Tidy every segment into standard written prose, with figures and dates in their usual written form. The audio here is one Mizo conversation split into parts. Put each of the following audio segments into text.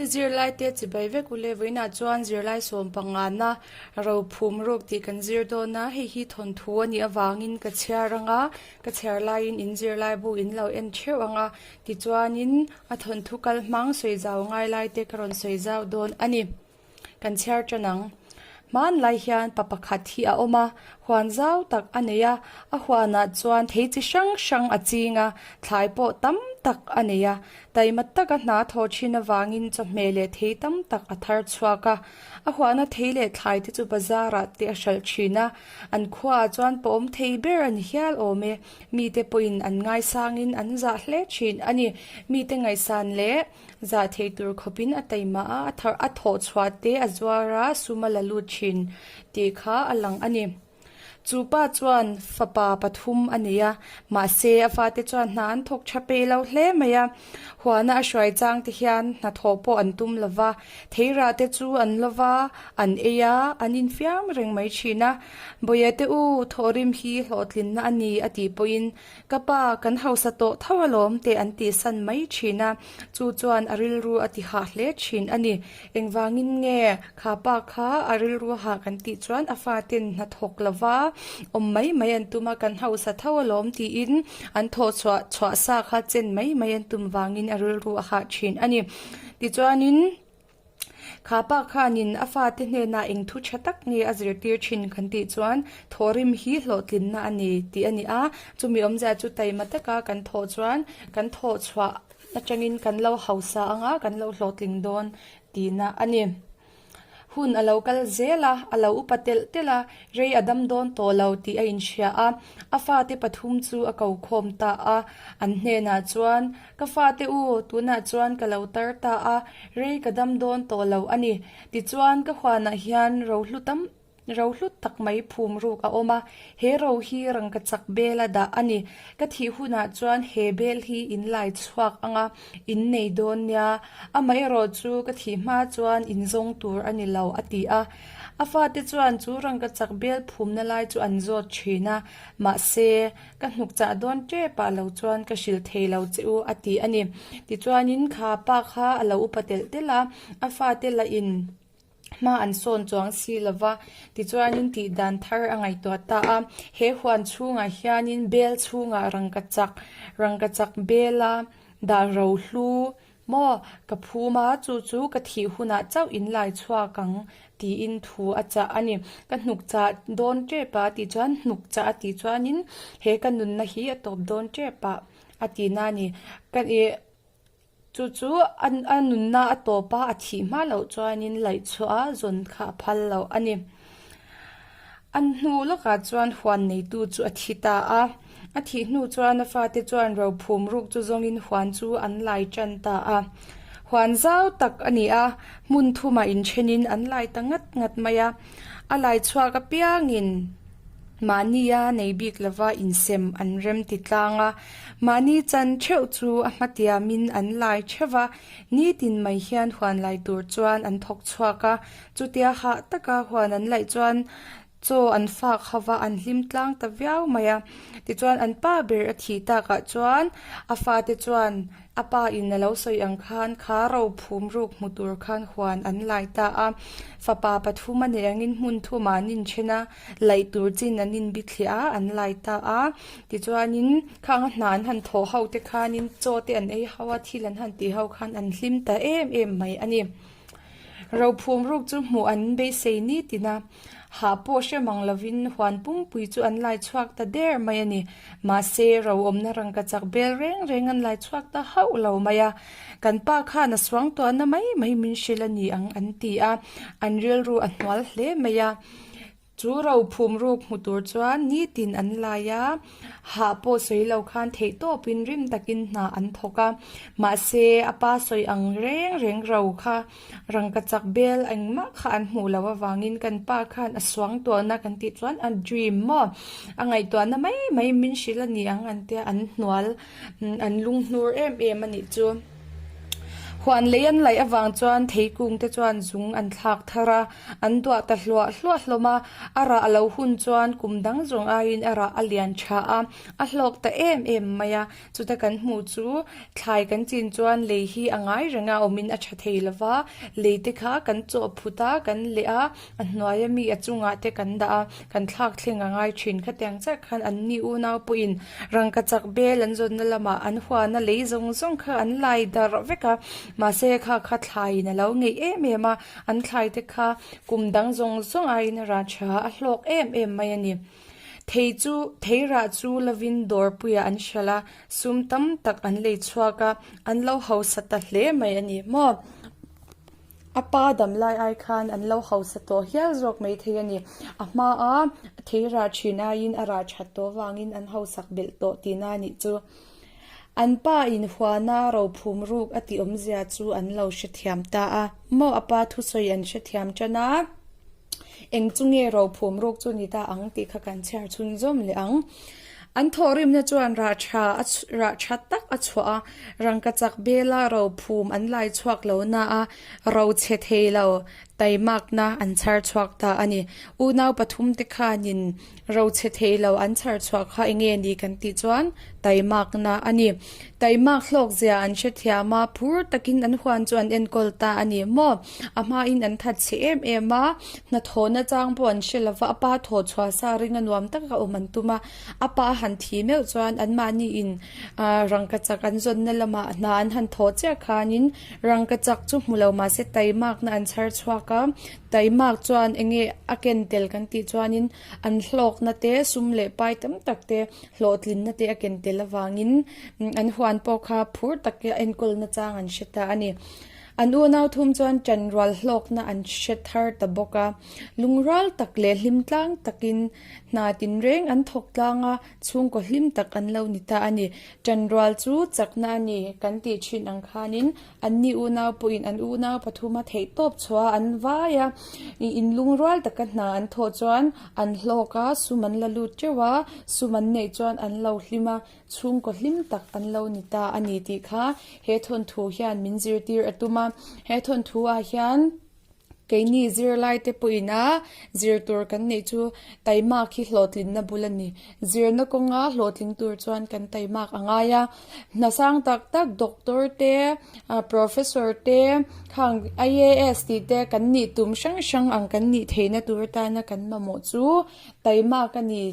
Zirlai te chibai vek ule vawiinah chuan zirlai sawmpangana rophum ruk tih kan zir dawn a, hei hi thawnthu a nih avangin ka chhiar ang a, ka chhiar laiin in zirlai bu in lo en theuh ang a, tichuanin a thawnthu kal hmang sawi zau ngai lai te ka rawn sawi zau dawn a ni. Kan chhiar tan ang. Hmanlai hian pa pakhat hi a awm a, huan zau tak a nei a, a huanah chuan thei chi hrang hrang a ching a, thlai pawh tam tak a nei a. Taima taka hna thaw thin avangin chawhmeh leh thei tam tak a thar chhuak a. A huana thei leh thlai te chu bazar ah te a hralh thin a, an khuaah chuan pawm thei ber a ni hial awm e. Mite pawhin an ngaisangin an zah hle thin a ni. Mite ngaihsan leh. Zah thei tur khawpin a taima a, a thar a thawh chhuah te a zuar a, sum a la lut thin tih kha a lang a ni. Chu pa chuan fapa pathum a nei a, mahse a fate chuan hna an thawk tha peih lo hle mai a. Huana a hruai chang te hian hnathawh pawh an tum lo va, theirah te chu an lo va, an ei a, an infiam reng mai thin a. Bawia te u, thawhrim hi hlawhtlinna a ni a tih pawhin Ka pa, kan hausa tawh tho alawm teh an tihsan mai thin a, chu chuan a rilru a ti hah hle thin a ni. Engvangin nge kha pa kha a rilru a hah kan tih chuan a faten hna thawk lova awm mai mai an tum a, kan hausa tho alawm tiin an thawh chhuah chhuah sa kha chen mai mai an tum vangin a rilru a hah thin a ni. Tichuanin. Kha pa khanin a fate hnenah eng thu tha tak nge a zirtir thin kan tih chuan thawhrim hi hlawhtlinna a ni tih a ni a, chumi awmzia chu taima taka kan thawh chuan kan thawh chhuah atangin kan lo hausa anga kan lo hlawhtling dawn tihna a ni. Hun a lo kal zel a, a lo upa telh telh a, rei a dam dawn tawh lo tih a inhria a, a fate pathum chu a ko khawm ta a, an hnenah chuan Ka fate u, tunah chuan ka lo tar ta a, rei ka dam dawn tawh lo a ni. Tichuan, ka huanah hian rohlu tam, rohlu tak mai phum ruk a awm a, he ro hi rangkachak bela dah a ni. Ka thih hunah chuan he bel hi in lai chhuak ang a, in nei dawn nia. Amaherawh chu ka thih hma chuan in zawng tur a ni lo, a ti a. A fate chuan chu rangkachak bel phumna lai chu an zawt thin a, mahse, Ka hnuk chah dawn tep ah lo chuan ka hrilh thei lo che u a ti a ni. Tichuanin kha pa kha a lo upa telh telh a, a fate lah in hma an sawn chuang si lo va. Tichuanin tih dan thar a ngaihtuah ta a, he huan chhungah hianin bel chhungah rangkachak, rangkachak bela dah ro hlu Maw, ka phum a, chu chu ka thih hunah chauh in lai chhuak ang tiin thu a chah a ni. Ka hnuk chah dawn tep a tih chuan hnuk chah a tih chuanin he ka nunna hi a tawp dawn tep a a ti na a ni. Ka ih chu chu a nunna a tawp a, a thih hma loh chuanin laih chhuah a zawn kha a phal lo a ni. An hnu lawkah chuan huan neitu chu a thi ta a. A thih hnu chuan a fate chuan rophum ruk chu zawngin huan chu an lai tan ta a. Huan zau tak a ni a, hmun thumah inthenin an lai ta ngat ngat mai a. A lai chhuak apiangin mahnia nei bik lova insem an rem ti tlang a. Mahni chan theuh chu a hmatiamin an lai theuh va, nitin mai hian huan lai tur chuan an thawk chhuak a. Chutia hah taka huan an laih chuan chaw an fak ho va, an hlim tlang ta viau mai a. Tichuan an pa ber a thih takah chuan a fate chuan a pa in a lo sawi ang khan kha ro phum ruk hmu tur khan huan an lai ta a. Fapa pathum a neih angin hmun thumah an inthen a, laih tur chin an inbithliah a, an lai ta a. Tichuanin khang a hna an han thawh ho te khanin chaw te an ei ho a, thil an han tih ho khan an hlim ta em em mai a ni. Rophum ruk chu hmuh an beisei ni tin a, hah pawh hre mang lovin huan pumpui chu an lai chhuak ta der mai a ni. Mahse, ro awmna rangkachak bel reng reng an lai chhuak ta hauh lo mai a. Kan pa khan a suang tuahna mai mai min hrilh a ni ang an ti a, an rilru a hnual hle mai a. Chu rophum ruk hmu tur chuan nitin an lai a, hah pawh sawi lo khan theih tawpin rim takin hna an thawk a. Mahse, a pa sawi ang reng reng ro kha rangkachak bel engmah kha an hmuh loh avangin kan pa khan a suang tuahna kan tih chuan a dream maw? A ngaihtuahna mai mai min hrilh a ni ang an tia, an hnual, an lunghnur em em a nih chu. Huan lei an laih avang chuan theikung te chuan zung an thlak thar a, an duah ta hluah hluah hlawm a. A rah lo hun chuan kum dang zawng aiin a rah a lian tha a, a hlawk ta em em mai a. Chuta kan hmuh chu thlai kan chin chuan lei hi a ngai reng a, awmin a tha thei lo va, lei te kha kan chawh phut a, kan leh a, a hnuaia mi a chungah te kan dah a, kan thlak thleng a ngai thin. Khatiang chiah khan an ni unau pawhin rangkachak bel an zawnna lamah an huana lei zawng zawng kha an lai darh vek a, mahse kha kha thlaiin a lo ngeih em em a, an thlai te kha kum dang zawng zawng aiin a rah tha a, a hlawk em em mai a ni. Thei chu thei rah chu lovin dawrpuiah an hralh a, sum tam tak an lei chhuak a, an lo hausa ta hle mai a ni maw? A pa dam lai ai khan an lo hausa tawh hial zawk mai thei a ni. A hmaa thei rah thin aiin a rah that tawh vangin an hausak belh tawh tihna a nih chu. An pa in huana rophum ruk a tih awmzia chu an lo hrethiam ta a maw? A pa thusawi an hrethiam tan a. Eng chu nge rophum ruk chu ni ta ang tih kha kan chhiar chhunzawm leh ang. An thawhrimna chuan rah tha a rah tha tak a chhuah a, rangkachak bela rophum an lai chhuak lo na a, ro chhe thei lo taimakna an chhar chhuak ta a ni. Unau pathumte khanin Ro chhe thei lo an chhar chhuah kha enge ni kan tih chuan taimakna a ni. Taimak hlawk zia an hrethiam a, phur takin an huan chu an enkawl ta a ni maw? A hmain an that chhe em em a, hnathawhna chang pawh an hre lo va, a pa thaw chhuah sa ringa nuam taka awm an tum a, a pa a han thi meuh chuan anmahniin rangkachak an zawnna lamah hna an han thawh chiah khanin rangkachak chu hmu lo mahse taimakna an chhar chhuak a, taimak chuan enge a ken tel kan tih chuanin An hlawkna te, sum leh pai tam tak te, hlawhtlinna te a ken tel avangin an huan pawh kha phur taka enkawlna chang an hre ta a ni. An unau thum chuan ṭanrual hlawkna an hre thar ta bawk a. Lungrual tak leh hlim tlang takin hna tinreng an thawk tlang a, chhungkaw hlim tak an lo ni ta a ni. Ṭanrual chu chakna a ni kan tih ṭhin ang khanin Anni unau pawhin an unau pathuma theih tawp chhuah an vai a, inlungrual taka hna an thawh chuan an hlawk a, sum an la lut teuh a, sum an neih chuan an lo hlim a, chhungkaw hlim tak an lo ni ta a ni tih kha he thawnthu hian min zirtir a tum a. He thawnthu ah hian Keini zirlaite pawhin a zir tur kan neih chu taimak hi hlawhtlinna bul a ni. Zirna kawnga hlawhtling tur chuan kan taimak a ngai a. Hna sang tak tak doctor te, professor te, khang IAS tih te kan nih tum hrang hrang ang kan nih theihna tur atana kan mamawh chu taimak a ni.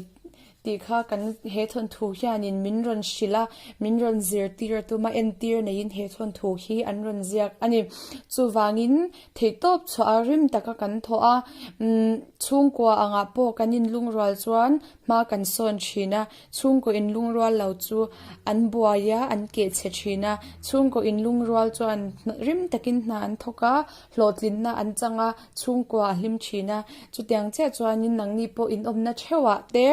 Tih kha kan he thawnthu hianin min rawn hrilh a, min rawn zirtir a tum a, entir neiin he thawnthu hi an rawn ziak a ni. Chuvangin theihtawp chhuah a rim taka kan thawh a, chhungkua angah pawh kan inlungrual chuan hma kan sawn thin a, chhungkaw inlungrual lo chu an buai a, an keh chhe thin a, chhungkaw inlungrual chuan rim takin hna an thawk a, hlawhtlinna an chang a, chhungkua a hlim thin a, chutiang chiah chuanin nangni pawh inawmna theuhah te,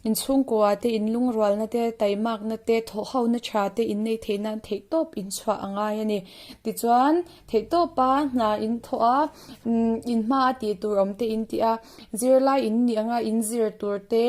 inchhungkua te, inlungrualna te, taimakna te, thawhhona tha te inneih theih nan theihtawp inchhuah a ngai a ni. Tichuan, theihtawpa hna in thawh a, in hma a tih tur awm te in tih a, zirlai in nih anga in zir tur te,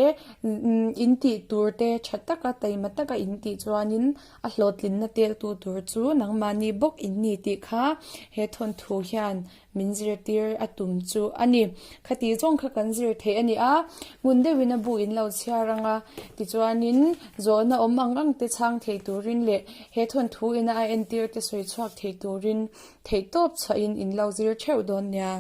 in tih tur te tha taka taima taka in tih chuanin a hlawhtlinna teltu tur chu nangmahni bawk in ni tih kha he thawnthu hian min zirtir a tum chu a ni. Khati zawng kha kan zir theih a ni a, hmun deuhin a bu in lo chhiar ang a, tichuanin zawhna awm ang ang te chhang thei turin leh he thawnthu ina a entir te sawi chhuak thei turin theihtawp chhuahin in lo zir theuh dawn nia.